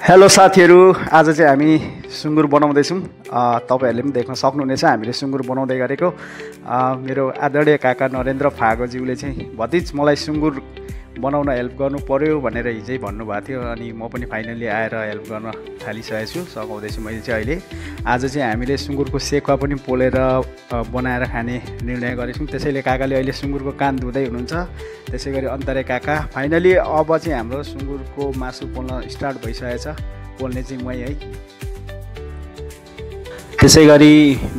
Hello साथीहरू, आज चाहिँ हामी सुँगुर बनाउँदैछौँ। तपाईहरूले पनि देख्न सक्नुहुनेछ हामीले सुँगुर बनाउँदै गरेको। मेरो आदरणीय काका नरेन्द्र फागोज्यूले चाहिँ भतिज मलाई सुँगुर बनाउन हेल्प गर्नु पर्यो भनेर हिजै भन्नुभएको थियो, अनि म पनि फाइनली आएर हेल्प गर्न थालिसकेको छु, सघाउँदैछु मैले चाहिँ अहिले। आज चाहिँ हामीले सुँगुरको सेकुवा पनि पोलेर बनाएर खाने निर्णय गरेछौँ। त्यसैले काकाले अहिले सुँगुरको कान धुँदै हुनुहुन्छ। त्यसै गरी अन्तरे काका फाइनली अब चाहिँ हाम्रो सुँगुरको मासु पोल्न स्टार्ट भइसकेको छ। पोल्ने चाहिँ मै है। त्यसै गरी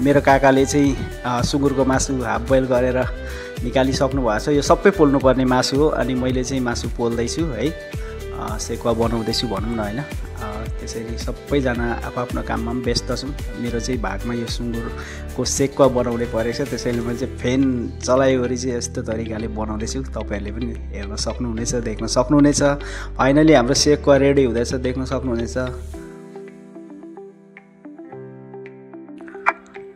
मेरो काकाले चाहिँ सुँगुरको मासु हाफ बोइल गरेर निकालिसक्नु भएको छ। यो सबै पोल्नुपर्ने मासु हो, अनि मैले चाहिँ मासु पोल्दैछु है, सेकुवा बनाउँदैछु भनौँ न होइन। त्यसैले सबैजना आफ्नो काममा पनि व्यस्त छौँ। मेरो चाहिँ भागमा यो सुँगुरको सेकुवा बनाउने परेको छ। त्यसैले मैले चाहिँ फ्यान चलाइवरी चाहिँ यस्तो तरिकाले बनाउँदैछु। तपाईँहरूले पनि हेर्न सक्नुहुनेछ, देख्न सक्नुहुनेछ। फाइनली हाम्रो सेकुवा रेडी हुँदैछ, देख्न सक्नुहुनेछ।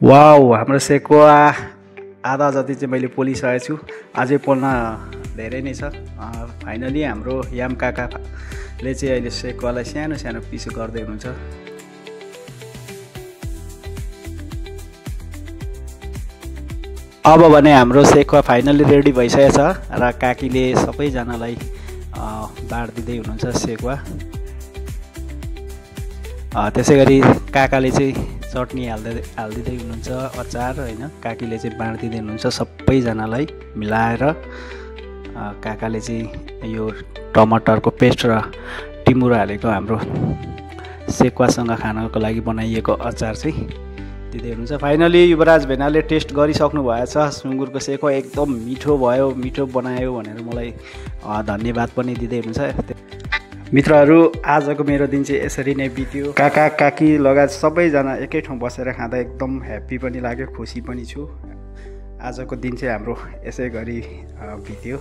वाउ, हाम्रो सेकुवा आधा जति चाहिँ मैले पोलिसकेको छु, अझै पोल्न धेरै नै छ। फाइनली हाम्रो याम काकाले चाहिँ अहिले सेकुवालाई सानो सानो पिस गर्दै हुनुहुन्छ। अब भने हाम्रो सेकुवा फाइनली रेडी भइसकेको छ र काकीले सबैजनालाई बाँडिदिँदै हुनुहुन्छ सेकुवा। त्यसै गरी काकाले चाहिँ चटनी हालिदिँदै हुनुहुन्छ, अचार होइन। काकीले चाहिँ बाँडिदिँदै हुनुहुन्छ सबैजनालाई मिलाएर। काकाले चाहिँ यो टमाटरको पेस्ट र टिमुर हालेको हाम्रो सेकुवासँग खानको लागि बनाइएको अचार चाहिँ दिँदै हुनुहुन्छ। फाइनली युवराज भेनाले टेस्ट गरिसक्नु भएछ। सुँगुरको सेकुवा एकदम मिठो भयो, मिठो बनायो भनेर मलाई धन्यवाद पनि दिँदै हुनुहुन्छ। मित्रहरू, आजको मेरो दिन चाहिँ यसरी नै बित्यो। काका काकी लगायत सबैजना एकै ठाउँ बसेर खाँदा एकदम ह्याप्पी पनि लाग्यो, खुसी पनि छु। आजको दिन चाहिँ हाम्रो यसै गरी बित्यो।